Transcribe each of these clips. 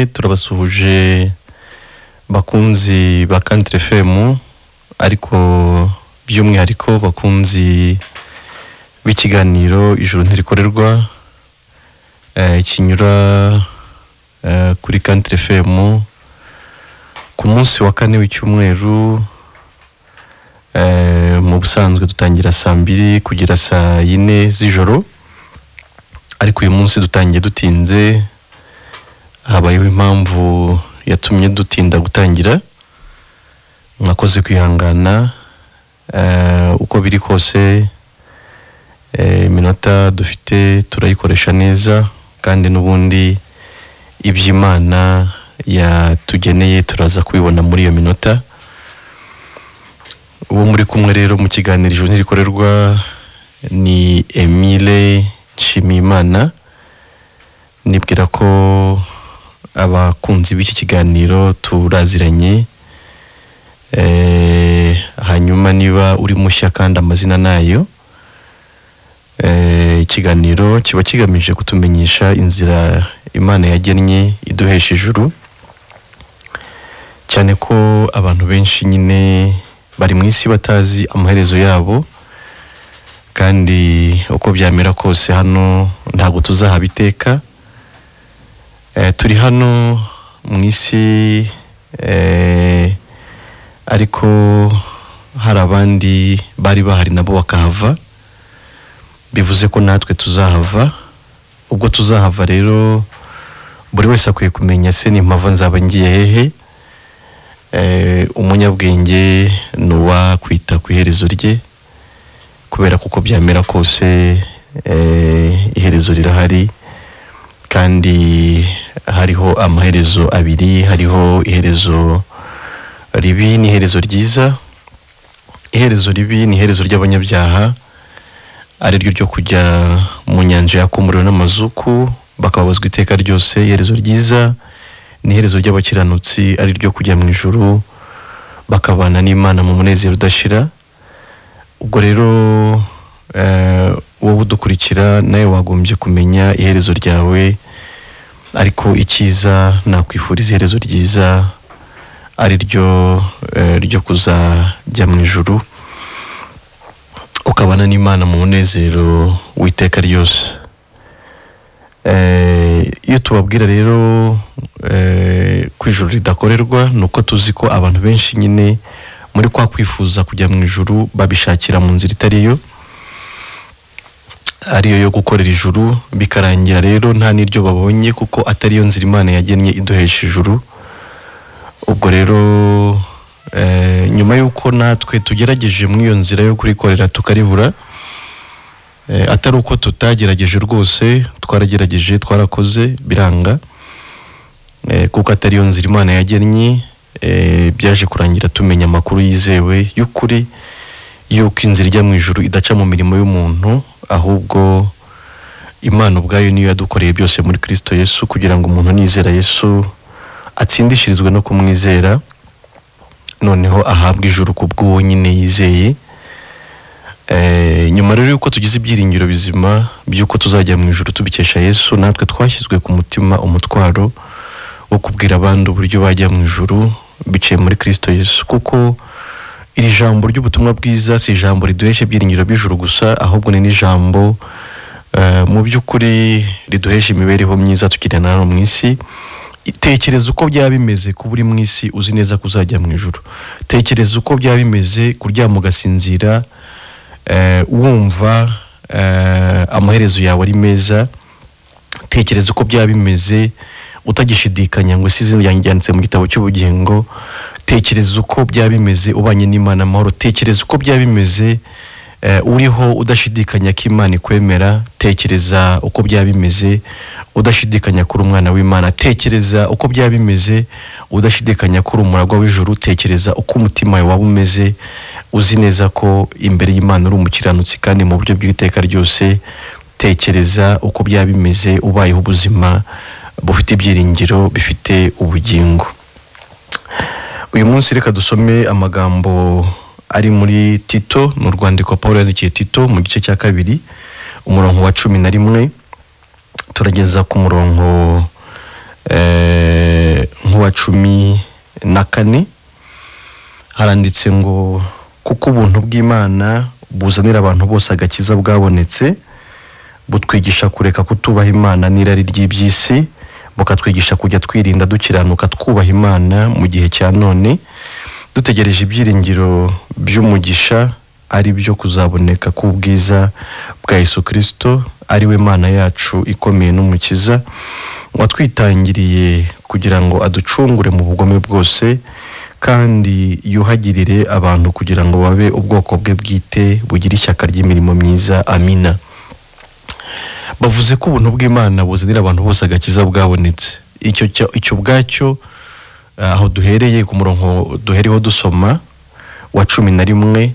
Turabasuhuje bakunzi ba Country FM, ariko by'umwihariko bakunzi b'ikiganiro Ijuru Ntirikorerwa, kinyura kuri Country FM ku munsi wa kane w'icyumweru. Mu busanzwe dutangira saa 2 kugera saa 4 z'ijoro, ariko uyu munsi dutangiye dutinze, habayeho impamvu yatumye dutinda gutangira. Mwakoze kwihangana. Uko biri kose, iminota dufite turayikoresha neza, kandi n'ubundi iby'Imana yatugeneye turaza kubibona muri iyo minota. Uwo muri kumwe rero mu kiganiro Ijuru Ntirikorerwa ni Emile Nshimiyimana. Nibwira ko abakunzi b'iki kiganiro turaziranye. Hanyuma niba uri mushya kandi amazina nayo, ikiganiro kiba kigamije kutumenyesha inzira Imana yagennye iduhesha ijuru, cyane ko abantu benshi nyine bari mu isi batazi amaherezo yabo, kandi uko byamera kose hano ntabwo tuzahaba iteka. Turi hano mu isi, ariko hari abandi bari bahari nabo bakahava, bivuze ko natwe tuzahava. Ubwo tuzahava rero, buri wese akwiye kumenya se nimpava nzaba ngiye hehe. Umunyabwenge ni uwakwita ku iherezo rye, kubera kuko byamera kose, iherezo rirahari, kandi hariho amaherezo abiri: hariho iherezo ribi n'iherezo ryiza. Iherezo ribi ni iherezo ry'abanyabyaha, ari ryo ryo kujya mu nyanja yaka umuriro n'amazuku bakababazwa iteka ryose. Iherezo ryiza ni iherezo ry'abakiranutsi, ari ryo kujya mu ijuru bakabana n'Imana mu munezero udashira. Ubwo rero, wowe udukurikira nawe wagombye kumenya iherezo ryawe, ariko icyiza nakwifuriza iherezo ryiza, ari ryo ryo kuzajya mu ijuru ukabana n'Imana mu munezero w'iteka ryose. Iyo tubabwira rero ko ijuru ridakorerwa, ni uko tuzi ko abantu benshi nyine muri kwa kwifuza kujya mu ijuru babishakira mu nzira itariyo, ariyo yo gukorera ijuru, bikarangira rero nta n'iryo babonye, kuko atariyo nzira Imana yagennye iduhesha ijuru. Ubwo rero, nyuma y'uko natwe tugerageje muri iyo nzira yo kurikorera tukaribura, atari uko tutagerageje rwose, twaragerageje, twarakoze biranga, kuko atariyo nzira Imana yagennye, byaje kurangira tumenya amakuru yizewe y'ukuri y'uko inzira ijya mu ijuru idaca mu mirimo y'umuntu, ahubwo Imana ubwayo niyo yadukoreye byose muri Kristo Yesu, kugira ngo umuntu nizera Yesu atsindishirizwe no kumwizera, noneho ahabwe ijuru ku bw'uwo nyine yizeye. Nyuma rero yuko tugize ibyiringiro bizima by'uko tuzajya mu ijuru tubikesha Yesu, natwe twashyizwe ku mutima umutwaro wo kubwira abandi uburyo bajya mu ijuru biciye muri Kristo Yesu, kuko iri jambo ry'ubutumwa bwiza si ijambo riduhesha ibyiringiro by'ijuru gusa, ahubwo ni n'ijambo mu by'ukuri riduhesha imibereho myiza tukiri hano mu isi. Tekereza uko byaba bimeze kuba uri mu isi uzi neza ko uzajya mu ijuru. Tekereza uko byaba bimeze kuryama ugasinzira, wumva amaherezo yawe ari meza. Tekereza uko byaba bimeze utagishidikanya ngo ese izina ryanjye ryanditse mu gitabo cy'ubugingo. Tekereza uko byaba bimeze ubanye n'Imana amahoro. Tekereza uko byaba bimeze uriho udashidikanya ko Imana ikwemera. Tekereza uko byaba bimeze udashidikanya ko uri umwana w'Imana. Tekereza uko byaba bimeze udashidikanya ko uri umuragwa w'ijuru. Tekereza uko umutima wawe waba umeze uzi neza ko imbere y'Imana uri umukiranutsi kandi mu buryo bw'iteka ryose. Tekereza uko byaba bimeze ubayeho ubuzima bufite ibyiringiro, bifite ubugingo. Uyu munsi reka dusome amagambo ari muri Tito, ni urwandiko Paul yandikiye Tito mu gice cya 2, umurongo wa 11 turageza ku murongo wa 14, haranditse ngo kuko ubuntu bw'Imana buzanira abantu bose agakiza bwabonetse, butwigisha kureka kutubaha Imana n'irari ry'iby'isi, bukatwigisha kujya twirinda dukiranuka twubaha Imana mu gihe cya none, dutegereje ibyiringiro by'umugisha ari byo kuzaboneka k'ubwiza bwa Yesu Kristo, ari we Mana yacu ikomeye n'Umukiza, watwitangiriye kugira ngo aducungure mu bugome bwose, kandi yuhagirire abantu kugira ngo babe ubwoko bwe bwite bugira ishyaka ry'imirimo myiza. Amina. Bavuze ko ubuntu bw'Imana buzanira abantu bose agakiza bwabonetse. Icyo ubwacyo, aho duhereye ku murongo duhereho dusoma wa 11,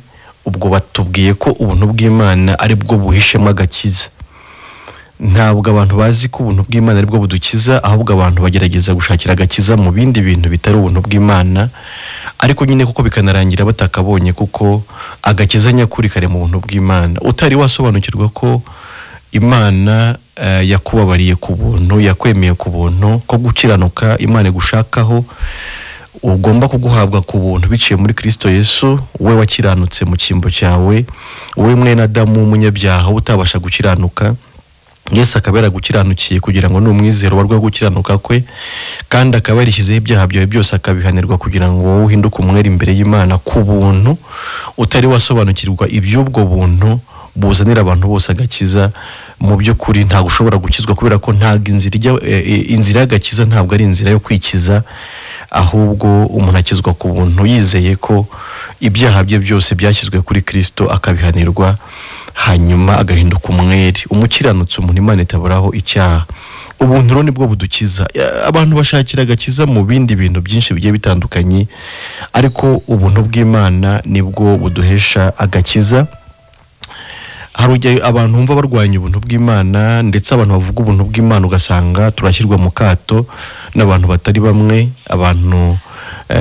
ubwo batubwiye ko ubuntu bw'Imana ari bwo buhishemo agakiza. Ntabwo abantu bazi ko ubuntu bw'Imana ari bwo budukiza, ahubwo abantu bagerageza gushakira agakiza mu bindi bintu bitari ubuntu bw'Imana, ariko nyine kuko bikanarangira batakabonye, kuko agakiza nyakuri kari mu buntu bw'Imana. Utari wasobanukirwa ko Imana yakubabariye ku buntu, yakwemeye ku buntu, ko gukiranuka Imana igushakaho ugomba kuguhabwa ku buntu biciye muri Kristo Yesu, we wakiranutse mu cyimbo cyawe, wowe mwene Adamu w'umunyabyaha utabasha gukiranuka. Yesu akaba yaragukiranukiye kugira ngo n'umwizero warwo gukiranuka kwe, kandi akaba yarishyizeho ibyaha byawe byose akabihanirwa kugira ngo wowe uhinduke umwere imbere y'Imana ku buntu. Utari wasobanukirwa iby'ubwo buntu buzanira abantu bose agakiza, mu by'ukuri ntabwo ushobora gukizwa, kubera ko ntabwo inzira y'agakiza ntabwo ari inzira yo kwikiza, ahubwo umuntu akizwa ku buntu yizeye ko ibyaha bye byose byashyizwe kuri Kristo akabihanirwa, hanyuma agahinduka umwere, umukiranutsi, umuntu Imana itaburaho icyaha. Ubuntu rero nibwo budukiza. Abantu bashakira agakiza mu bindi bintu byinshi bigiye bitandukanye, ariko ubuntu bw'Imana nibwo buduhesha agakiza. Hari igihe abantu bumva barwanya ubuntu bw'Imana, ndetse abantu bavuga ubuntu bw'Imana ugasanga turashyirwa mu kato n'abantu batari bamwe, abantu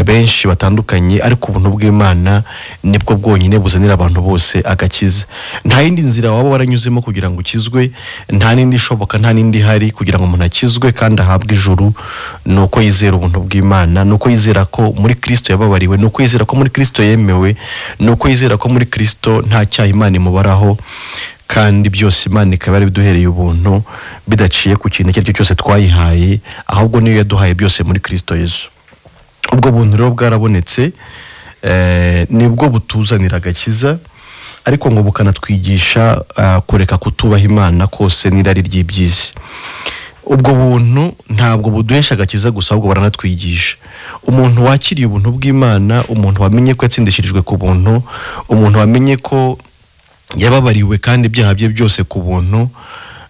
benshi batandukanye, ariko ubuntu bw'Imana nibwo bwonyine buzanira abantu bose agakiza. Nta yindi nzira waba waranyuzemo kugira ngo ukizwe, nta n'indi ishoboka, nta n'indi ihari kugira ngo umuntu akizwe kandi ahabwe ijuru, ni uko yizera ubuntu bw'Imana, ni uko yizera ko muri Kristo yababariwe, ni uko yizera ko muri Kristo yemewe, ni uko yizera ko muri Kristo nta cyaha Imana imubaraho, kandi byose Imana ikaba yarabiduhereye ubuntu bidaciye ku kintu icyo ari cyo cyose twayihaye, ahubwo niyo yaduhaye byose muri Kristo Yesu. Ubwo buntu rero bwarabonetse, nibwo butuzanira agakiza, ariko ngo bukanatwigisha kureka kutubaha Imana kose n'irari ry'iby'isi. Ubwo buntu ntabwo buduhesha agakiza gusa, ahubwo baranatwigisha. Umuntu wakiriye ubuntu bw'Imana, umuntu wamenye ko yatsindishirijwe ku buntu, umuntu wamenye ko yababariwe kandi ibyaha bye byose ku buntu,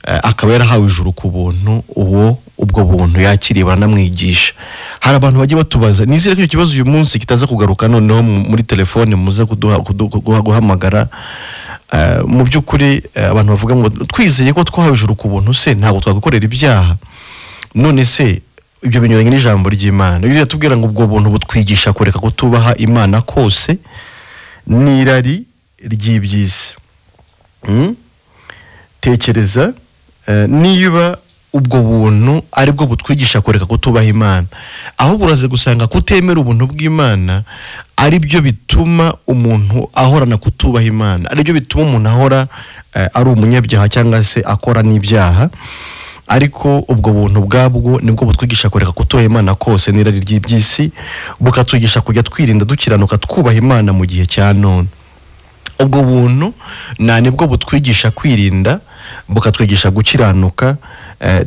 akaba yarahawe ijuru ku buntu, uwo ubwo buntu yakiriye baranamwigisha. Hari abantu bajya batubaza, nizere ko icyo kibazo uyu munsi kitaza kugaruka noneho muri telefone muze guhamagara. Mu by'ukuri abantu bavuga ngo twizeye ko twahawe ijuru ku buntu, se ntabwo twagukorera ibyaha? None se ibyo binyuranye n'ijambo ry'Imana? Bibiliya iratubwira ngo ubwo buntu butwigisha kureka kutubaha Imana kose n'irari ry'iby'isi. Tekereza niba ubwo buntu ari bwo butwigisha kureka kutubaha Imana, ahubwo uraze gusanga kutemera ubuntu bw'Imana ari byo bituma umuntu ahorana kutubaha Imana, ari byo bituma umuntu ahora ari umunyabyaha cyangwa se akora n'ibyaha. Ariko ubwo buntu bwabwo nibwo butwigisha kureka kutubaha Imana kose n'irari ry'iby'isi, bukatwigisha kujya twirinda dukiranuka twubaha Imana mu gihe cya none. Ubwo buntu nibwo butwigisha kwirinda, bukatwigisha gukiranuka,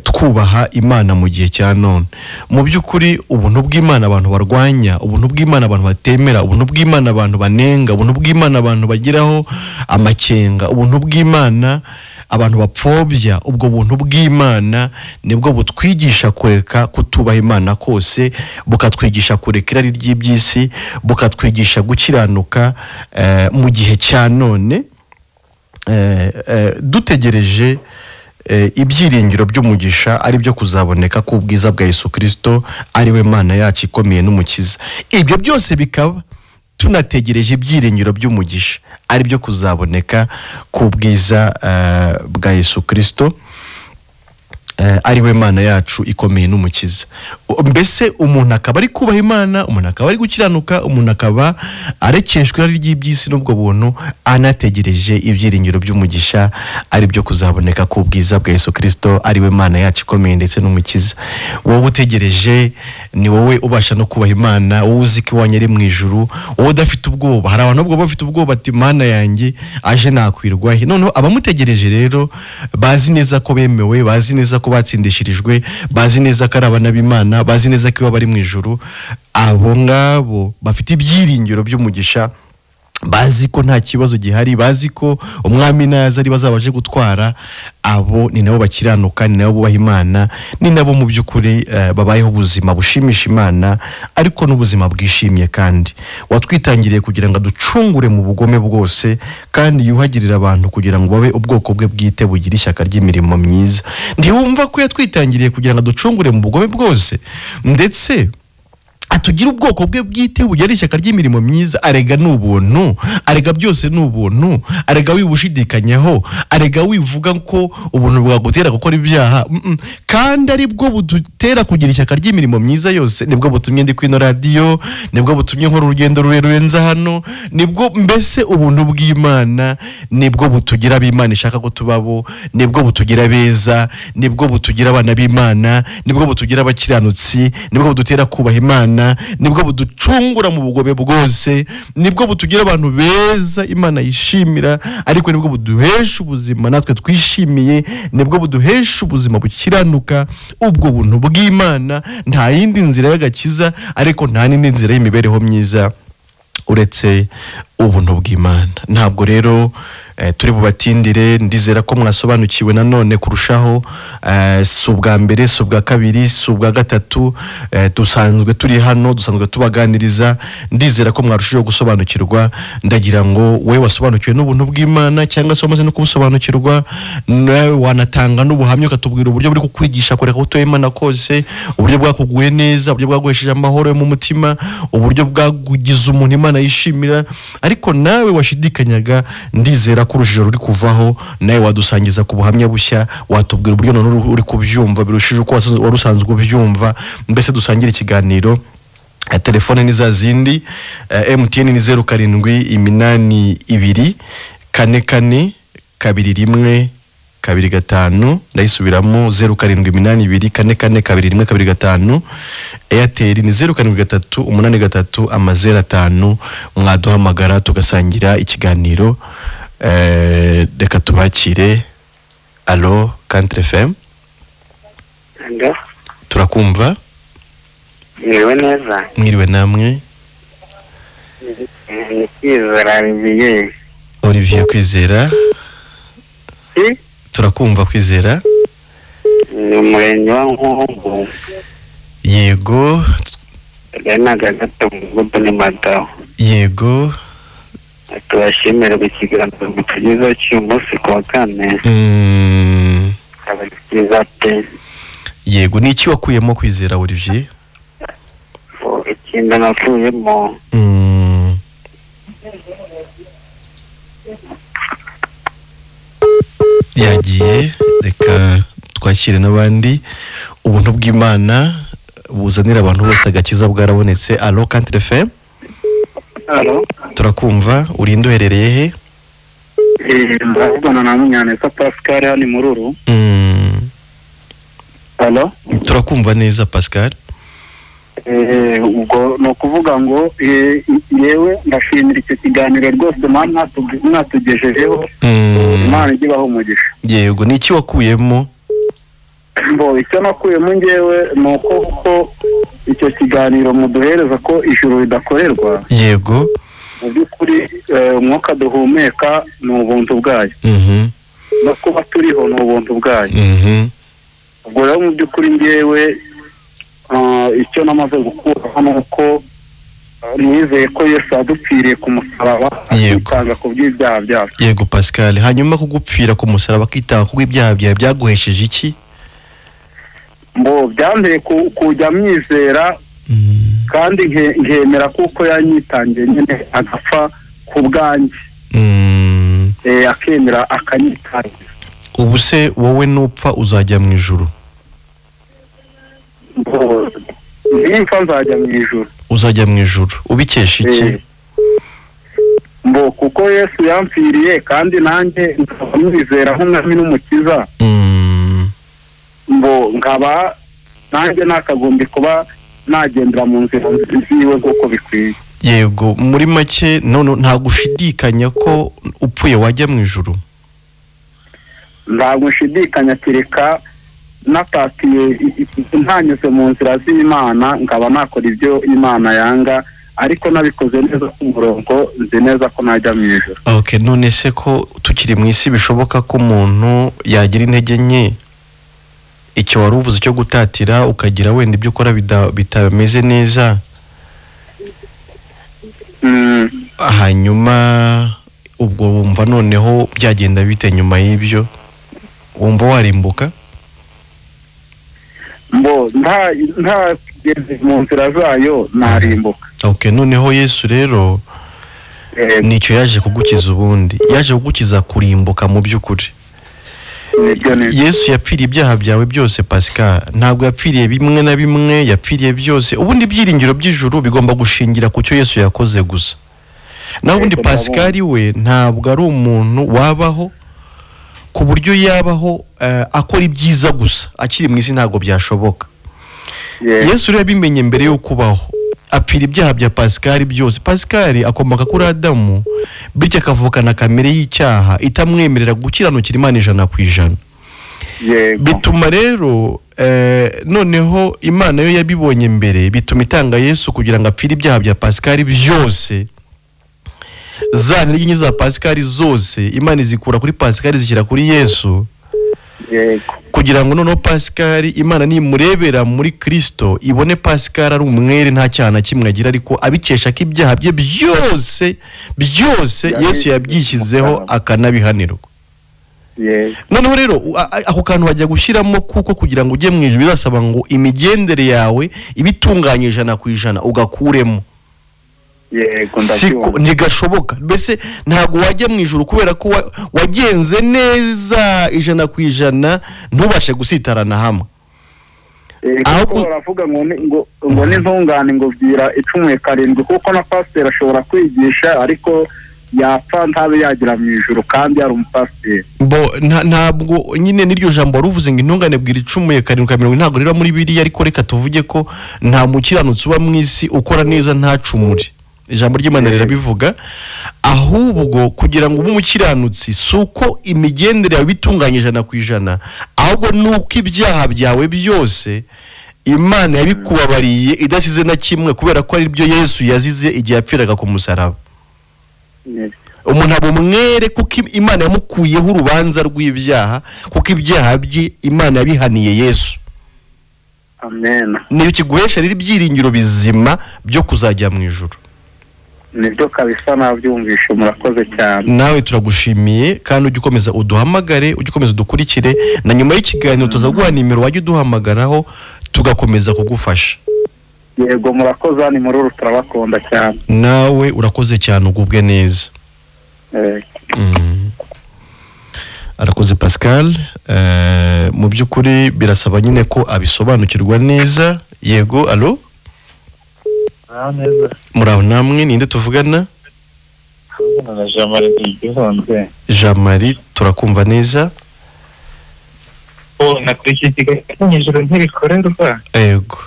twubaha Imana mu gihe cya none. Mu by'ukuri ubuntu bw'Imana abantu barwanya, ubuntu bw'Imana abantu batemera, ubuntu bw'Imana abantu banenga, ubuntu bw'Imana abantu bagiraho amakenga, ubuntu bw'Imana abantu bapfobya, ubwo buntu bw'Imana nibwo butwigisha kureka kutubaha Imana kose, bukatwigisha kureka irari ry'iby'isi, bukatwigisha gukiranuka mu gihe cya none, dutegereje ibyiringiro by'umugisha ari byo kuzaboneka k'ubwiza bwa Yesu Kristo, ari we Mana yacu ikomeye n'Umukiza. Ibyo byose bikaba tunategereje ibyiringiro by'umugisha ari byo kuzaboneka k'ubwiza bwa Yesu Kristo. ari we Mana yacu ikomeye n'umukiza. Mbese umuntu akaba ari kubaha Imana, umuntu akaba ari gukiranuka, umuntu akaba arekeshwa irari ry'iby'isi n'ubwo buntu, anategereje ibyiringiro by'umugisha ari byo kuzaboneka ku bwiza bwa Yesu Kristo, ari we Mana yacu ikomeye ndetse n'umukiza. Wowe utegereje ni wowe ubasha no kubaha Imana, wowe uzi ko iwanyu ari mu ijuru, wowe udafite ubwoba. Hari abantu ubwo bafite ubwoba ati Mana yanjye aje nakwirwa he? Noneho abamutegereje rero bazi neza ko bemewe, bazi neza ko batsindishirijwe, bazi neza ko ari abana b'Imana, bazi neza ko iwabo ari mu ijuru, abo ngabo bafite ibyiringiro by'umugisha, bazi ko nta kibazo gihari, bazi ko umwami naza ari bazabaje gutwara, abo ni nabo bakiranuka, ni nabo bubaha Imana, ni nabo mu by'ukuri babayeho ubuzima bushimisha Imana, ariko n'ubuzima bwishimye. Kandi watwitangiriye kugira ngo aducungure mu bugome bwose, kandi yuhagirira abantu kugira ngo babe ubwoko bwe bwite bugira ishyaka ry'imirimo myiza. Ntiwumva ko yatwitangiriye kugira ngo aducungure mu bugome bwose, ndetse atugira ubwoko bwe bwite bugira ishyaka ry'imirimo myiza. Arega ni ubuntu, arega byose ni ubuntu, arega wibushidikanyaho, arega wivuga ko ubuntu bwagutera gukora ibyaha, kandi ari bwo budutera kugira ishyaka ry'imirimo myiza yose. Nibwo butumye ndi kwino radiyo, nibwo butumye nkora urugendo rurerure nza hano, nibwo mbese ubuntu bw'Imana nibwo butugira ab'Imana ishaka ko tubabo, nibwo butugira beza, nibwo butugira abana b'Imana, nibwo butugira abakiranutsi, nibwo budutera kubaha Imana, nibwo buducungura mu bugome bwose, nibwo butugira abantu beza Imana yishimira, ariko nibwo buduhesha ubuzima natwe twishimiye, nibwo buduhesha ubuzima bukiranuka. Ubwo buntu bw'Imana nta yindi nzira y'agakiza, ariko nta n'indi nzira y'imibereho myiza uretse ubuntu bw'Imana. Ntabwo rero turi bubatindire, ndizera ko mwasobanukiwe nanone kurushaho. Si ubwa mbere, si ubwa kabiri, si ubwa gatatu, dusanzwe turi hano, dusanzwe tubaganiriza. Ndizera ko mwarushijeho gusobanukirwa. Ndagira ngo wowe wasobanukiwe n'ubuntu bw'Imana cyangwa se wamaze no kubusobanukirwa, nawe wanatanga n'ubuhamya ukatubwira uburyo buri kukwigisha kureka gutuye Imana kose, uburyo bwakuguye neza, uburyo bwaguhesheje amahoro yo mu mutima, uburyo bwagugize umuntu Imana yishimira. Ariko nawe washidikanyaga, ndizera ko urujijo ruri kuvaho, nawe wadusangiza ku buhamya bushya, watubwira uburyo none uri kubyumva birushije uko wari usanzwe ubyumva. Mbese dusangire ikiganiro. Telefone ni za zindi, MTN ni 07 82 44 21 25, ndayisubiramo 07 82 44 21 25. Airtel ni 07 3 8 3 0 5. Mwaduhamagara tugasangira ikiganiro. Reka tubakire. Allo Country FM, turakumva. Mwiriwe neza. Mwiriwe namwe. Ni Kwizera Olivier. Olivier Kwizera, turakumva Kwizera. Ni umurenge wa Nkungu. Yego. Yego. Tubashimira ku kiganiro mutugezaho cy'uyu munsi ku wa kane. Akaba ari cyiza pe. Yego, ni iki wakuyemo Kwizera Olivier? Ikindi nakuyemo yagiye. Reka twakire n'abandi. Ubuntu bw'Imana buzanira abantu bose agakiza bwarabonetse. Allo Country FM. Allo, turakumva. Urinde uherereye he? Ndavugana na Munyaneza Pascal hano Mururu. Allo, turakumva neza Pascal. Ubwo ni ukuvuga ngo yewe ndashimira icyo kiganiro rwose mwatugejejeho. Imana ijye ibaha umugisha. Yego, ni iki wakuyemo? Mbo icyo nakuyemo ngewe ni uko ko icyo kiganiro muduhereza ko ijuru ridakorerwa. Yego. Mu by'ukuri umwuka duhumeka ni ubuntu bwayo, no kuba turiho ni ubuntu bwayo. Ubwo rero mu by'ukuri ngewe icyo namaze gukuraho ni uko nizeye ko Yesu yadupfiriye ku musaraba akitanga ku bw'ibyaha byacu. Yego Pascal, hanyuma kugupfira ku musaraba akitanga ku bw'ibyaha byawe byaguhesheje iki? Mbo byanteye kujya mwizera kandi nkemera kuko yanyitangiye nyine agapfa ku bwanjye, akemera akanyitangira. Ubu se wowe nupfa uzajya mu ijuru? Nimfa nzajya mu ijuru. Uzajya mu ijuru ubikesha iki? Mbo kuko Yesu yampfiriye kandi nanjye nkaba mwizera nk'umwami n'umukiza. Mbo nkaba nanjye nakagombye kuba nagendera mu nzira ziwe nk'uko bikwiye. Yego, muri make none nta gushidikanya ko upfuye wajya mu ijuru? Ntabwo nshidikanya, kereka natatiye ntanyuze mu nzira z'Imana nkaba nakora ibyo Imana yanga, ariko nabikoze neza ku murongo, nzi neza ko najya mu ijuru. Okay, none se ko tukiri mu isi bishoboka ko umuntu yagira intege nke, icyo wari uvuze cyo gutatira ukagira wenda ibyo ukora bitameze neza, hanyuma ubwo wumva noneho byagenda bite nyuma y'ibyo? Wumva warimbuka? Mbo ntageze mu nzira zayo narimbuka. Okay, noneho Yesu rero nicyo yaje kugukiza, ubundi yaje kugukiza kurimbuka mu by'ukuri. Yesu yapfiriye ibyaha byawe byose Pascal, ntabwo yapfiriye bimwe na bimwe, yapfiriye byose. Ubundi ibyiringiro by'ijuru bigomba gushingira ku cyo Yesu yakoze gusa. Naho ubundi Pascal we ntabwo ari umuntu wabaho ku buryo yabaho akora ibyiza gusa akiri mu isi, ntabwo byashoboka. Yesu rero yabimenye mbere yo kubaho, apfira ibyaha bya Pascal byose. Pascal akomoka kuri Adamu, bityo akavukana kamere y'icyaha itamwemerera gukiranukira Imana 100%. Bituma rero noneho Imana yo yabibonye mbere, bituma itanga Yesu kugira ngo apfire ibyaha bya Pascal byose. Za ntege nke za Pascal zose Imana izikura kuri Pascal zishyira kuri Yesu, kugira ngo noneho Pascal Imana nimurebera muri Kristo ibone Pascal ari umwere nta cyaha na kimwe agira, ariko abikesha ko ibyaha bye byose byose Yesu yabyishyizeho akanabihanirwa. Noneho rero ako kantu wajya gushyiramo, kuko kugira ngo ujye mu ijuru birasaba ngo imigendere yawe ibitunganye 100% ugakuremo. Yego, ntigashoboka. Mbese ntabwo wajya mu ijuru kubera ko wagenze neza 100% ntubashe gusitarana hamwe. Ahubwo baravuga ngo ngo n'intungane ngo byira icumuye karindwi, kuko na pasiteri ashobora kwigisha ariko yapfa ntabe yagira mu ijuru kandi yari umupasiteri. Bo ntabwo nyine n'iryo jambo waruvuze ngo intungane bwira icumuye karindwi mirongo, ntabwo rero muri biriya, ariko reka tuvuge ko nta mukiranutsi uba mu isi ukora neza ntacumure. Ijambo ry'Imana rirabivuga. Ahubwo kugira ngo ube umukiranutsi si uko imigendere yawe itunganye 100%, ahubwo nuko ibyaha byawe byose Imana yabikubabariye idasize na kimwe, kubera ko ari byo Yesu yazize igihe yapfiraga ku musaraba. Umuntu aba umwere kuko Imana yamukuyeho urubanza rw'ibyaha, kuko ibyaha bye Imana yabihaniye Yesu. Amen. Niyo kiguhesha rero ibyiringiro bizima byo kuzajya mu ijuru. Nibyo kabisa, nabyumvishe, murakoze cyane. Nawe turagushimiye, kandi ujye ukomeza uduhamagare, ujye ukomeza udukurikire, na nyuma y'ikiganiro tuzaguha nimero wajya uduhamagaraho tugakomeza kugufasha. Yego, murakoze, ni muri turabakunda cyane. Nawe urakoze cyane, ugubwe neza. Arakoze Pascal. Mu by'ukuri birasaba nyine ko abisobanukirwa neza. Yego, allo? Muraho namwe, ninde tuvugana? Jean Marie, turakumva neza. Yego.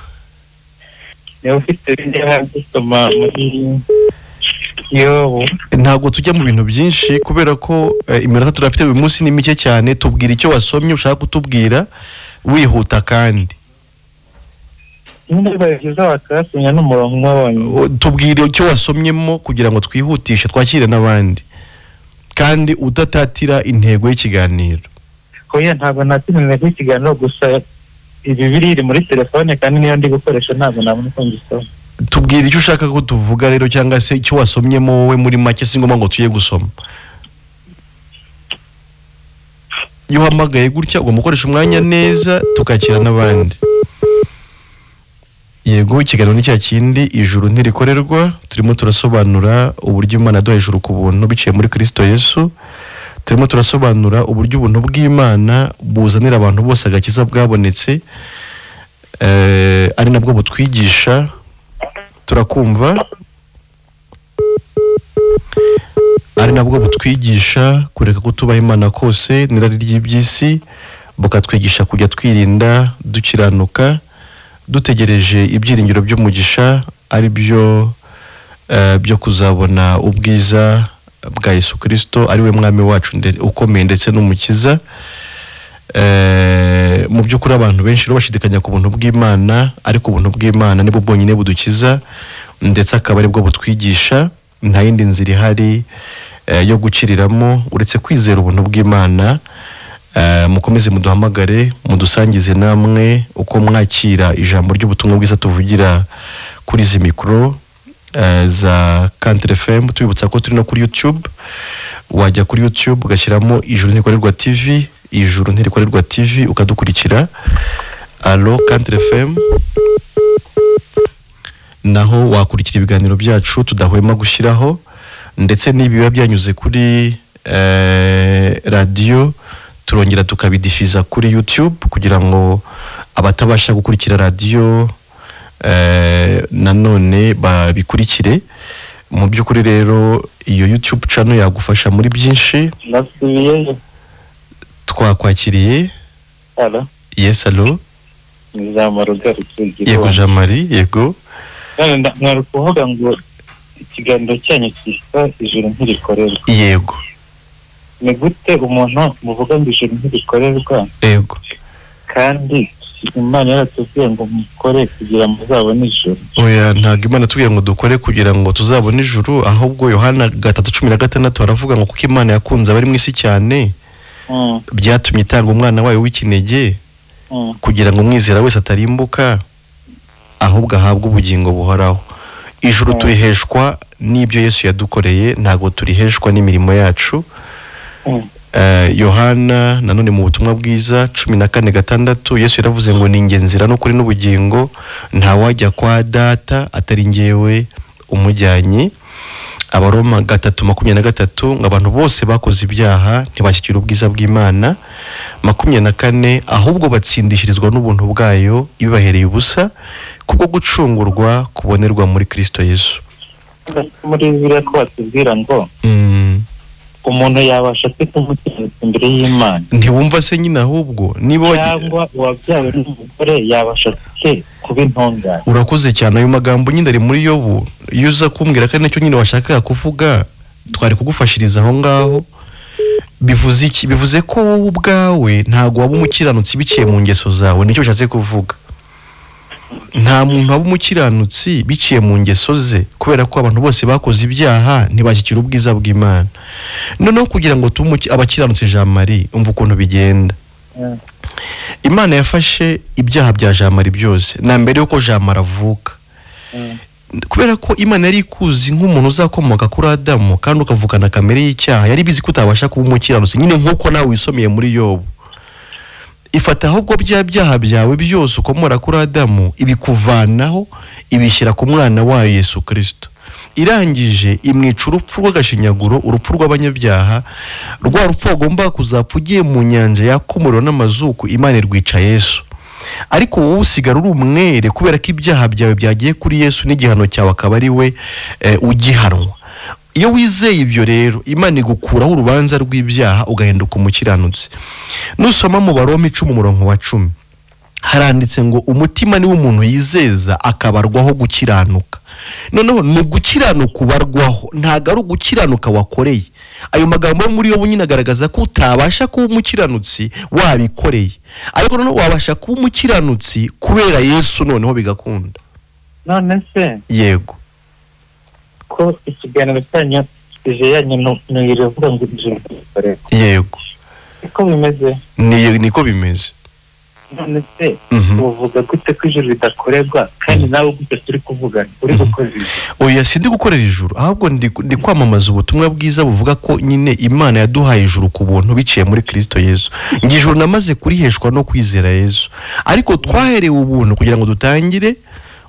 Ntabwo tujya mu bintu byinshi kubera ko iminota turafite uyu munsi ni mike cyane. Tubwira icyo wasomye ushaka kutubwira wihuta, kandi tubwire icyo wasomyemo kugira ngo twihutishe twakire n'abandi, kandi udatatira intego y'ikiganiro. Oya, ntabwo natira intego y'ikiganiro, gusa ibi biri muri telefone kandi niyo ndi gukoresha ntabwo nabona uko ngisoma. Tubwire icyo ushaka ko tuvuga rero, cyangwa se icyo wasomyemo wowe muri make, si ngombwa ngo tuye gusoma. Iyo uhamagaye gutya ugomba gukoresha umwanya neza tukakira n'abandi. Yego, ikiganiro ni cya kindi, ijuru ntirikorerwa. Turimo turasobanura uburyo Imana yaduhaye ijuru ku buntu biciye muri Kristo Yesu. Turimo turasobanura uburyo ubuntu bw'Imana buzanira abantu bose agakiza bwabonetse. Ari nabwo butwigisha. Turakumva. Ari nabwo butwigisha kureka kutubaha Imana kose n'irari ry'iby'isi, bukatwigisha kujya twirinda dukiranuka, dutegereje ibyiringiro by'umugisha ari byo byo kuzabona ubwiza bwa Yesu Kristo, ari we mwami wacu ukomeye ndetse n'umukiza. Mu by'ukuri abantu benshi bashidikanya ku buntu bw'Imana, ariko ubuntu bw'Imana nibwo bwonyine budukiza ndetse akaba aribwo butwigisha. Nta yindi nzira ihari yo gukiriramo uretse kwizera ubuntu bw'Imana. Mukomeze muduhamagare, mudusangize namwe uko mwakira ijambo ry'ubutumwa bwiza tuvugira kuri izi mikoro za Country FM. Tubibutsa ko turi no kuri YouTube. Wajya kuri YouTube ugashyiramo Ijuru Ntirikorerwa TV, Ijuru Ntirikorerwa TV, ukadukurikira. Allo Country FM, naho wakurikira ibiganiro byacu tudahwema gushyiraho, ndetse n'ibiba byanyuze kuri radio turongera tukabidifiza kuri YouTube kugira ngo abatabasha gukurikira radio nanone babikurikire. Mu by'ukuri rero iyo YouTube channel yagufasha muri byinshi. Twakwakiriye. Allo. Yes, allo. Yego Jean-Marie, yego. Nari kuvuga ngo ikiganiro cyanyu cyitwa Ijuru Ntirikorerwa. Yego. Ni gute umuntu muvuga ngo Ijuru Ntirikorerwa? Yego. Kandi Imana yaratubwiye ngo mukore kugira muzabone ijuru. Oya, ntabwo Imana tubwiye ngo dukore kugira ngo tuzabone ijuru, ahubwo Yohana 3:16 aravuga ngo kuko Imana yakunze abari mu isi cyane, byatumye itanga umwana wayo w'ikinege, kugira ngo umwizera wese atarimbuka ahubwo ahabwe ubugingo buhoraho. Ijuru turiheshwa n'ibyo Yesu yadukoreye, ntabwo turiheshwa n'imirimo yacu. Yohana nanone mu butumwa bwiza 14:6 Yesu yaravuze ngo ni njye nzira n'ukuri n'ubugingo, nta wajya kwa data atari njyewe umujyanye. Abaroma 3:23 ngo abantu bose bakoze ibyaha ntibashyikira ubwiza bw'Imana. 24 ahubwo batsindishirizwa n'ubuntu bwayo ibibahereye ubusa kubwo gucungurwa kubonerwa muri Kristo Yesu. Muri Bibiliya ko batubwira ngo umuntu yabasha kwitumukiranutsa imbere y'Imana. Ntiwumva se nyine ahubwo niba cyangwa uwabyawe n'umugore yabasha kuba intungane. Urakoze cyane, ayo magambo nyine ari muri Yobu. Iyo uza kumbwira kandi nacyo nyine washakaga kuvuga twari kugufashiriza aho ngaho. Bivuze iki? Bivuze ko wowe ubwawe ntago waba umukiranutsi biciye mu ngeso zawe, nicyo bishatse kuvuga. Nta muntu waba umukiranutsi biciye mu ngeso ze, kubera ko abantu bose bakoze ibyaha ntibashyikira ubwiza bw'Imana. Noneho kugira ngo tube abakiranutsi, Jean Marie, umva ukuntu bigenda. Imana yafashe ibyaha bya Jean Marie byose na mbere yuko Jean Marie avuka. Kubera ko Imana yari ikuzi nk'umuntu uzakomoka kuri Adamu kandi ukavukana kamere y'icyaha, yari bizi ko utabasha kuba umukiranutsi nyine nk'uko nawe wisomeye muri Yobu. Ifata ahubwo bya byaha byawe byose ukomora kuri Adamu, ibikuvanaho ibishyira ku mwana wayo Yesu Kristo. Irangije imwica urupfu rw'agashinyaguro, urupfu rw'abanyabyaha, rwa rupfu agomba kuzapfa ugiye mu nyanja yakomorwa n'amazuku, Imana irwica Yesu. Ariko wowe usigara uri umwere kubera ko ibyaha byawe byagiye kuri Yesu n'igihano cyawe akaba ari we ugihanwa. Iyo wizeye ibyo rero, Imana igukuraho urubanza rw'ibyaha ugahinduka umukiranutsi. Nusoma mu Baroma 10:10 haranditse ngo umutima ni w'umuntu yizeza akabarwaho gukiranuka. Noneho ni gukiranuka ubarwaho, ntago ari ugukiranuka wakoreye. Ayo magambo muri yo nyine agaragaza ko utabasha kuba umukiranutsi wabikoreye, ariko noneho wabasha kuba umukiranutsi kubera Yesu, noneho bigakunda. None se yego ko ikiganiro cyanyu yanyu niravuga ngo Ijuru Ntirikorerwa. Yego niko bimeze. Niko bimeze. None se uvuga gute ko ijuru ridakorerwa kandi nawe gute turi kuvugana uri gukora ijuru? Oya, sindi gukorera ijuru, ahubwo ndi kwamamaza ubutumwa bwiza buvuga ko nyine Imana yaduhaye ijuru ku buntu biciye muri Kristo Yesu. Ngi ijuru namaze kuriheshwa no kwizera Yesu, ariko twaherewe ubuntu kugira ngo dutangire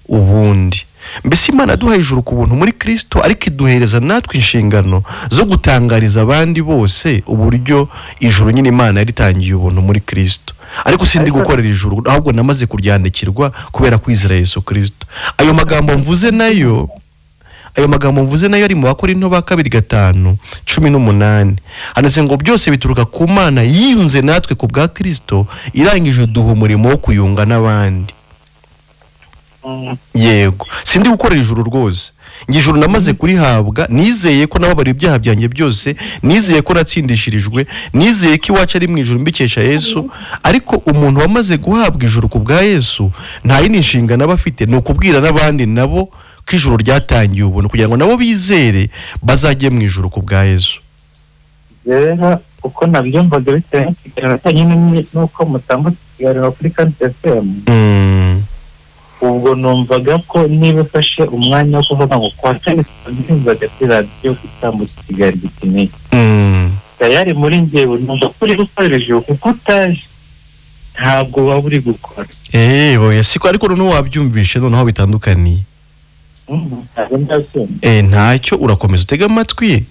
ubundi. Mbese Imana yaduhaye ijuru ku buntu muri Kristo, ariko iduhereza natwe inshingano zo gutangariza abandi bose uburyo ijuru nyine Imana yaritangiye ubuntu muri Kristo. Ariko sindi gukorera ijuru, ahubwo namaze kuryandikirwa kubera kwizera Yesu Kristo. Ayo magambo mvuze nayo ari mu Bakorinto ba kabiri 5:18, handitse ngo byose bituruka ku Mana yiyunze natwe ku bwa Kristo, irangije duha umurimo wo kuyunga n'abandi. Yego, sindi gukorera ijuru rwose. Ijuru namaze kurihabwa, nizeye ko nababariwe ibyaha byanjye byose, nizeye ko natsindishirijwe, nizeye ko iwacu ari mu ijuru mbikesha Yesu. Ariko umuntu wamaze guhabwa ijuru ku bwa Yesu nta yindi nshingano aba afite, ni ukubwira n'abandi nabo ko ijuru ryatangiye ubuntu, kugira ngo nabo bizere bazajye mu ijuru ku bwa Yesu. Rero uko nabyumvaga bitewe n'ikiganiro cyanyu n'uko mutambutse ikiganiro kuri Kandi FM, ubwo numvaga ko niba ufashe umwanya wo kuvuga ngo kwa kane numvaga kuri radiyo itambutse ikiganiro gikeneye, tayari muri njyewe numva ko uri gukorera ijuru, kuko utaje ntabwo waba uri gukora. Oya siko, ariko noneho wabyumvishe noneho bitandukaniye. Ntacyo, urakomeza utega amatwi,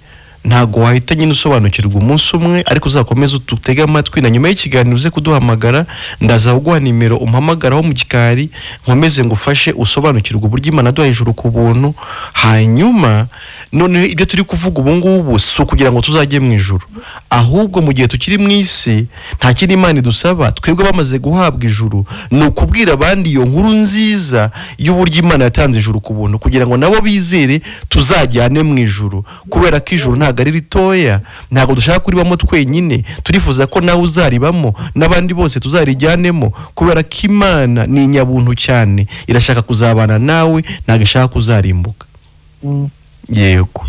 ntabwo wahita nyine usobanukirwa umunsi umwe, ariko uzakomeza utega amatwi na nyuma y'ikiganiro uze kuduhamagara, ndaza kuguha nimero umpamagaraho mu gikari, nkomeze ngufashe usobanukirwe uburyo Imana yaduhaye ijuru ku buntu. Hanyuma noneho ibyo turi kuvuga ubu ngubu si ukugira ngo tuzajye mu ijuru, ahubwo mu gihe tukiri mu isi nta kindi Imana idusaba twebwe bamaze guhabwa ijuru, ni ukubwira abandi iyo nkuru nziza y'uburyo Imana yatanze ijuru ku buntu, kugira ngo nabo bizere tuzajyane mu ijuru. Kubera ko ijuru ntabwo ari ritoya, ntabwo dushaka kuribamo twenyine, turifuza ko nawe uzaribamo n'abandi bose tuzarijyanemo, kubera ko Imana ni inyabuntu cyane, irashaka kuzabana nawe, ntabwo ishaka kuzarimbuka. Yego,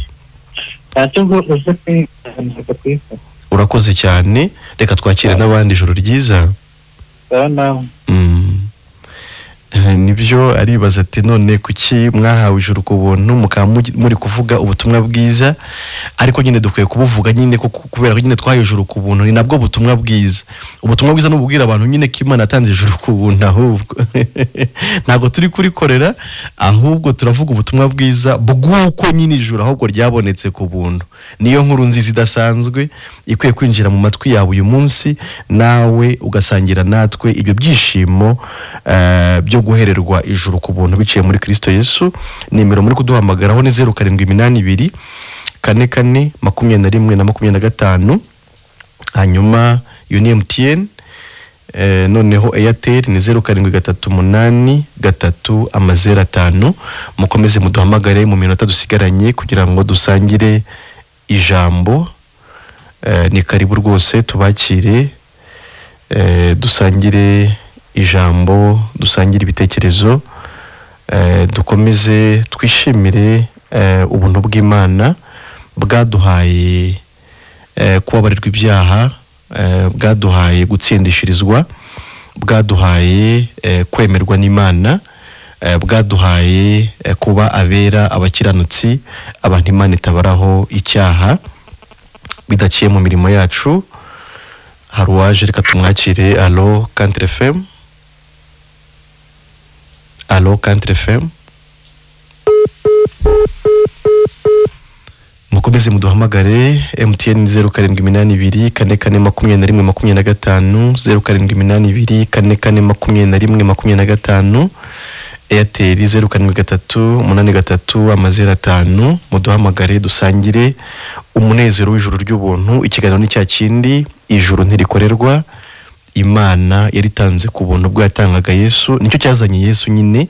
urakoze cyane, reka twakire n'abandi. Ijoro ryiza. Nibyo aribaza ati none kuki mwahawe ijuru ku buntu mukaba muri kuvuga ubutumwa bwiza? Ariko nyine dukwiye kubuvuga nyine kubera ko nyine twahawe ijuru ku buntu, ni nabwo butumwa bwiza. Ubutumwa bwiza n'ububwira abantu nyine ko Imana yatanze ijuru ku buntu, ahubwo ntabwo turi kurikorera, ahubwo turavuga ubutumwa bwiza bw'uko nyine ijuru ahubwo ryabonetse ku buntu. Niyo nkuru nziza idasanzwe ikwiye kwinjira mu matwi yawe uyu munsi, nawe ugasangira natwe ibyo byishimo byo guhererwa ijuru ku buntu biciye muri Kristo Yesu. Nimero muri kuduhamagaraho ni 0782 44 21 na 25, hanyuma iyo ni MTN. Noneho Airtel ni 0738 3 0 5. Mukomeze muduhamagare mu minota dusigaranye kugira ngo dusangire ijambo. Ni karibu rwose, tubakire, dusangire ijambo, dusangire ibitekerezo, dukomeze twishimire ubuntu bw'Imana bwaduhaye kubabarirwa ibyaha, bwaduhaye gutsindishirizwa, bwaduhaye kwemerwa n'Imana, bwaduhaye kuba abera, abakiranutsi, abantu Imana itabaraho icyaha bidaciye mu mirimo yacu. Hari uwaje, reka tumwakire. Allo Country FM, Allo Country FM, mukomeze muduhamagare. MTN 0782 44 21 25, 0782 44 21 25, Airtel 0738 83 05. Muduhamagare dusangire umunezero w'ijuru ry'ubuntu. Ikiganiro ni cya kindi, ijuru ntirikorerwa, Imana yaritanze ku buntu bwo yatangaga Yesu, nicyo cyazanye Yesu nyine.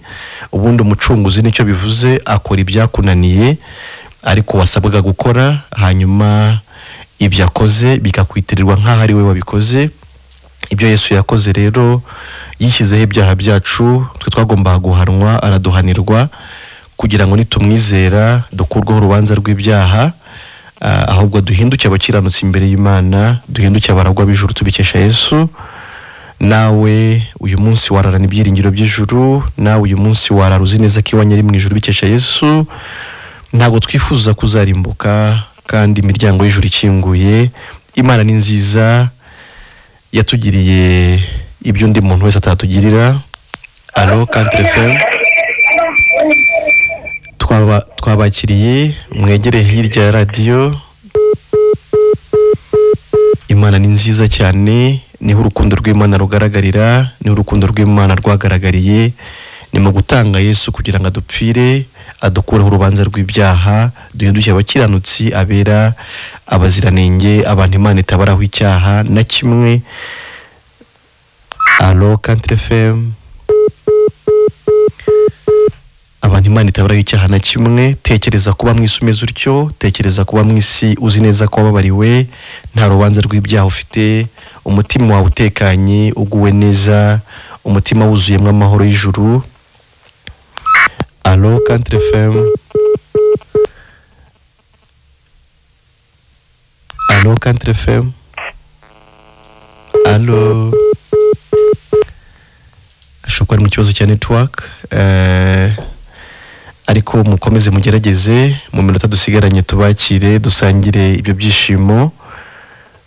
Ubundi umucunguzi nicyo bivuze, akora ibyakunaniye ariko wasabwaga gukora, hanyuma ibyo akoze bikakwitirirwa nk'aho ari we wabikoze. Ibyo Yesu yakoze rero, yishyizeho ibyaha byacu, twe twagombaga guhanwa, araduhanirwa kugira ngo nitumwizera dukurweho urubanza rw'ibyaha, ahubwo duhinduke abakiranutsi imbere y'Imana, duhinduke abaragwa b'ijuru tubikesha Yesu. Nawe uyu munsi wararana ibyiringiro by'ijuru, nawe uyu munsi warara uzi neza ko iwanyu ari mu ijuru bikesha Yesu. Ntabwo twifuza kuzarimbuka, kandi imiryango y'ijuru ikinguye. Imana ni nziza, yatugiriye ibyo undi muntu wese atatugirira. Allo Country FM. Twabakiriye, mwegere hirya ya radiyo. Imana ni nziza cyane, niho urukundo rw'Imana rugaragarira, niho urukundo rw'Imana rwagaragariye, ni mu gutanga Yesu kugira ngo adupfire, adukureho urubanza rw'ibyaha, duhinduke abakiranutsi, abera, abaziranenge, abantu Imana itabaraho icyaha na kimwe. Allo Country FM, abantu Imana itabaraho icyaha na kimwe. Tekereza kuba mu isi umeze utyo, tekereza kuba mu isi uzi neza ko wababariwe, nta rubanza rw'ibyaha ufite, umutima wawe utekanye, uguwe neza, umutima wuzuyemo amahoro y'ijuru. Allo Country FM, Allo Country FM, allo. Ashobora kuba ari mu kibazo cya network, ariko mukomeze mugerageze mu minota dusigaranye tubakire, dusangire ibyo byishimo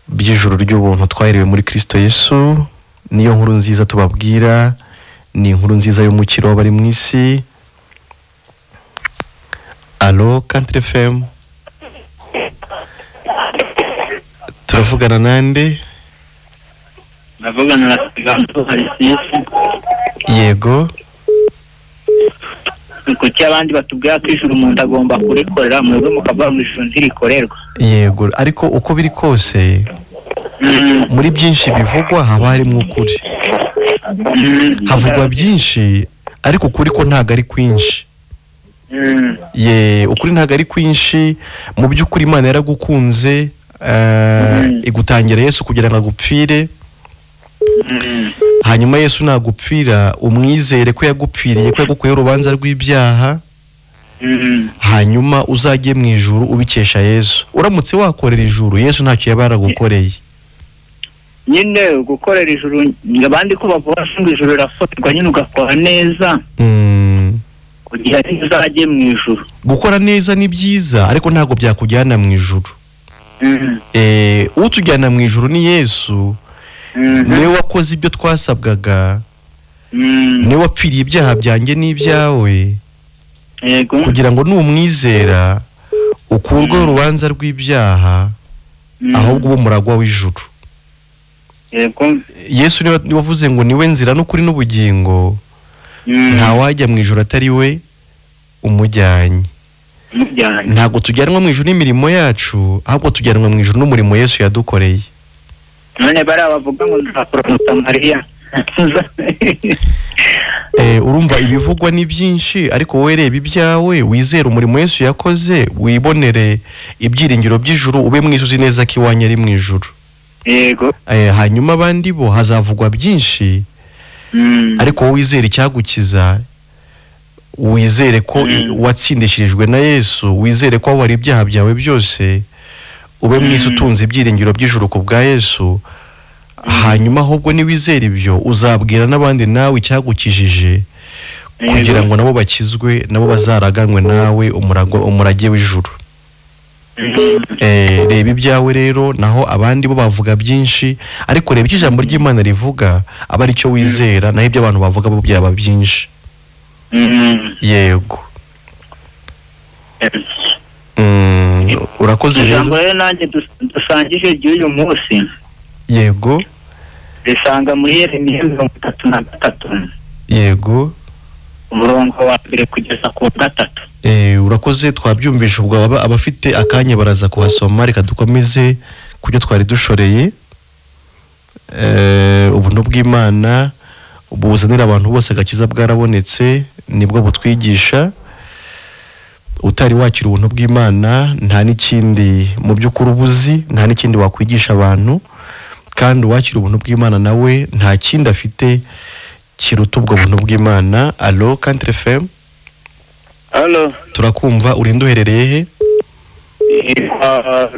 by'ijuru ry'ubuntu twaherewe muri Kristo Yesu. Niyo nkuru nziza tubabwira, ni inkuru nziza y'umukiro w'abari mu isi. Allo Country FM, turavugana nande? Navugana na Siganzo Arisisi. Yego. Kuki abandi batubwira ko ijuru umuntu agomba kurikorera, mwebwe mukavuga ngo ijuru ntirikorerwa? Yego, ariko uko biri kose muri byinshi bivugwa haba harimo ukuri. Havugwa byinshi ariko ukuri ko ntago ari kwinshi. Ye, ukuri ntago ari kwinshi. Mu by'ukuri Imana yaragukunze, igutangira Yesu kugira ngo agupfire. Hanyuma Yesu nagupfira, umwizere ko yagupfiriye, ko yagukuyeho urubanza rw'ibyaha, hanyuma uzajye mu ijuru ubikesha Yesu. Uramutse wakorera ijuru, Yesu ntacyo yaba yaragukoreye. Nyine gukorera ijuru, abandi ko bavuga ngo ijuru rirafatirwa, nyine ugakora neza kugira ngo uzajye mu ijuru. Gukora neza ni byiza, ariko ntabwo byakujyana mu ijuru. Utujyana mu ijuru ni Yesu. Niwe wakoze ibyo twasabwaga, niwe wapfiriye ibyaha byanjye n'ibyawe, kugira ngo numwizera ukurwe urubanza rw'ibyaha, ahubwo ube umuragwa w'ijuru. Yesu niwe wavuze ngo niwe nzira n'ukuri n'ubugingo, ntawajya mu ijuru atari we umujyanye. Ntabwo tujyanwa mu ijuru n'imirimo yacu, ahubwo tujyanwa mu ijuru n'umurimo Yesu yadukoreye. None bari abavuga ngo nzakora Mariya. Urumva ibivugwa ni byinshi, ariko wowe reba ibyawe, wizere umurimo Yesu yakoze, wibonere ibyiringiro by'ijuru, ube mu isi uzi neza ko iwanyu ari mu ijuru. Yego. Hanyuma abandi bo hazavugwa byinshi, ariko wowe wizere icyagukiza, wizere ko watsindishirijwe na Yesu, wizere ko wari ibyaha byawe byose, ube mu isi utunze ibyiringiro by'ijuru ku bwa Yesu. Hanyuma ahubwo niwizera ibyo, uzabwira n'abandi nawe icyagukijije, kugira ngo nabo bakizwe, nabo bazaraganwe nawe umurage w'ijuru. Reba ibyawe rero, naho abandi bo bavuga byinshi, ariko reba icyo ijambo ry'Imana rivuga, aba ari cyo wizera, naho ibyo abantu bavuga bo byaba byinshi. Yego. Urakoze rero. Ijambo rero nanjye dusangije ry'uyu munsi. Yego. Risanga muri Yeremiya 33. Yego. Umurongo wa 1 kugeza ku 3. Urakoze, twabyumvisha ubwo abafite akanya baraza kuhasoma. Reka dukomeze kubyo twari dushoreye. Ubuntu bw'Imana buzanira abantu bose agakiza bwarabonetse, nibwo butwigisha. Utari wakira ubuntu bw'Imana nta n'ikindi mu by'ukuri ubuzi, nta n'ikindi wakwigisha abantu, kandi uwakira ubuntu bw'Imana nawe nta kindi afite kiruta ubwo buntu bw'Imana. Allo Country FM. Allo. Turakumva, urinde uherereye he?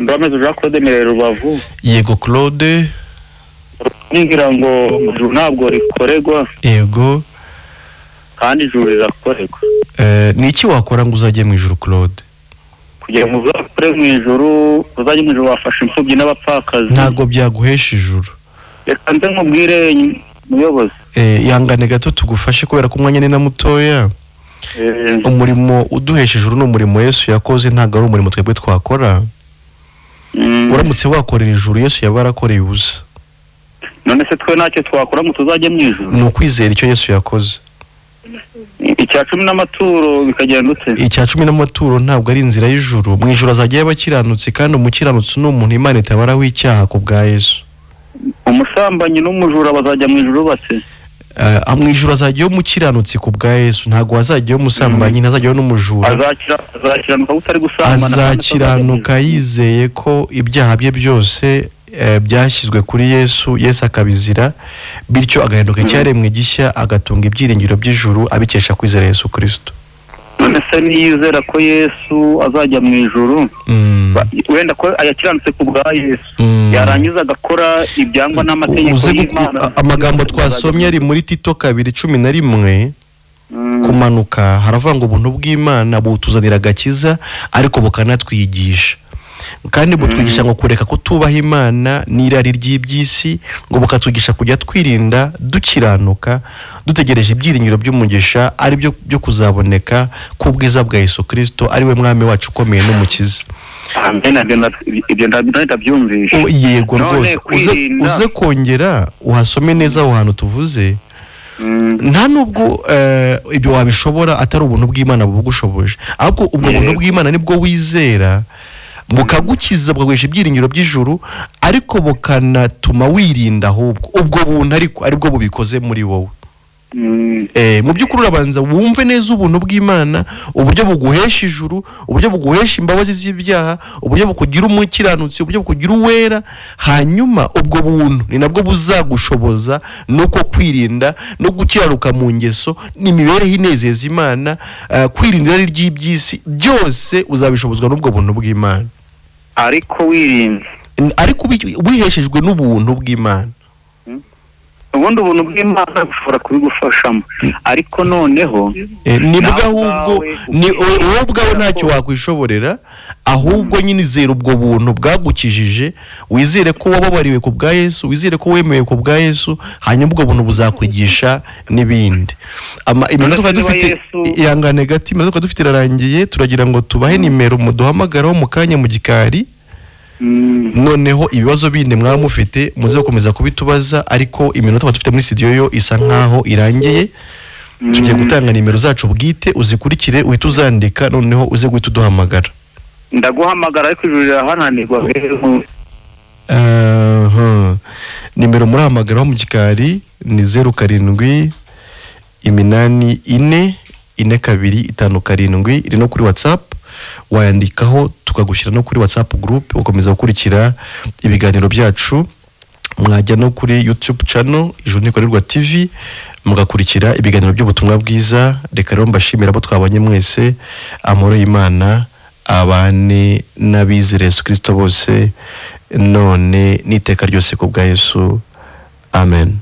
Ndameze Jean Claude Mirere Rubavu. Yego Claude. Ngira ngo ntabwo rikoregwa. Yego. Kandi ijuru rirakorerwa. Ni iki wakora ngo uzajye mu ijuru Claude? Kugira ngo uzakore mu ijuru, uzajye mu ijuru wafasha imfubyi n'abapfakazi. Ntabwo byaguhesha ijuru. Reka nze nkubwire muyobozi. Ihangane gato tugufashe kubera ko umwanya ni na mutoya. Umurimo uduhesha ijuru ni umurimo Yesu yakoze, ntabwo ari umurimo twebwe twakora. Uramutse wakorera ijuru, Yesu yaba yarakoreye ubusa. None se twe ntacyo twakora ngo tuzajye mu ijuru? Ni ukwizera icyo Yesu yakoze. 10% n'amaturo bikagenda ute? 10% n'amaturo ntabwo ari inzira y'ijuru. Mu ijuru azajya y'abakiranutsi, kandi umukiranutsi ni umuntu Imana itabaraho icyaha ku bwa Yesu. Umusambanyi n'umujura bazajya mu ijuru bate? Mu ijuru azajyayo umukiranutsi ku bwa Yesu, ntabwo azajyayo umusambanyi, ntazajyayo n'umujura. Azakiranuka utari gusambana, azakiranuka yizeye ko ibyaha bye byose byashyizwe kuri Yesu, Yesu akabizira, bityo agahinduka icyaremwe gishya, agatunga ibyiringiro by'ijuru abikesha kwizera Yesu Kristo. None se niyizera ko Yesu azajya mu ijuru, wenda ko ayakiranutse ku bwa Yesu, yarangiza agakora ibyangwa n'amategeko y'Imana. Amagambo twasomye ari muri Tito 2:11 kumanuka, haravuga ngo ubuntu bw'Imana butuzanira agakiza, ariko bukanatwigisha, kandi butwigisha ngo kureka kutubaha Imana n'irari ry'iby'isi, ngo bukatwigisha kujya twirinda dukiranuka, dutegereje ibyiringiro by'umugisha ari byo byo kuzaboneka ku bwiza bwa Yesu Kristo, ari we mwami wacu ukomeye n'umukiza. Ibyo ndabyumvishe. Yego rwose, uze kongera uhasome neza aho hantu tuvuze. Nta nubwo ibyo wabishobora atari ubuntu bw'Imana bubugushoboje, ahubwo ubwo buntu bw'Imana nibwo wizera bukagukiza, bukaguhesha ibyiringiro by'ijuru, ariko bukanatuma wirinda ahubwo ubwo buntu ariko aribwo bubikoze muri wowe. Mu by'ukuri urabanza wumve neza ubuntu bw'Imana, uburyo buguhesha ijuru, uburyo buguhesha imbabazi z'ibyaha, uburyo bukugira umukiranutsi, uburyo bukugira uwera. Hanyuma ubwo buntu ni nabwo buzagushoboza nuko kwirinda no gukiranuka mu ngeso n'imibereho inezeza Imana, kwirinda irari ry'iby'isi, byose uzabishobozwa n'ubwo buntu bw'Imana. Ariko wirinda, ariko wiheshejwe n'ubuntu bw'Imana. Ubundi ubuntu bw'Imana bushobora kubigufashamo, ariko noneho nibwo ahubwo ni wowe ubwawe ntacyo wakwishoborera, ahubwo nyine izere ubwo buntu bwagukijije, wizere ko wababariwe ku bwa Yesu, wizere ko wemewe ku bwa Yesu, hanyuma ubwo buntu buzakwigisha n'ibindi. Iminota twari dufite ihangane gato, iminota twari dufite irarangiye, turagira ngo tubahe nimero muduhamagaraho mu kanya mu gikari. Noneho ibibazo bindi mwaba mufite muze gukomeza kubitubaza, ariko iminota dufite muri studio yo isa nkaho irangiye. Tugiye gutanga nimero zacu bwite, uzikurikire uhite uzandika, noneho uze guhita uduhamagara. Ndaguhamagara ariko ijuru rirahananirwa. Nimero murahamagaraho mu gikari ni 07 84 42 57, iri no kuri WhatsApp, wayandikaho tukagushyira no kuri WhatsApp group ukomeza gukurikira ibiganiro byacu. Mwajya no kuri YouTube channel Ijuru Ntikorerwa TV mugakurikira ibiganiro by'ubutumwa bwiza. Reka rero mbashimira abo twabonye mwese, amahoro y'Imana abane n'abizera Yesu Kristo bose, none n'iteka ryose ku bwa Yesu. Amen.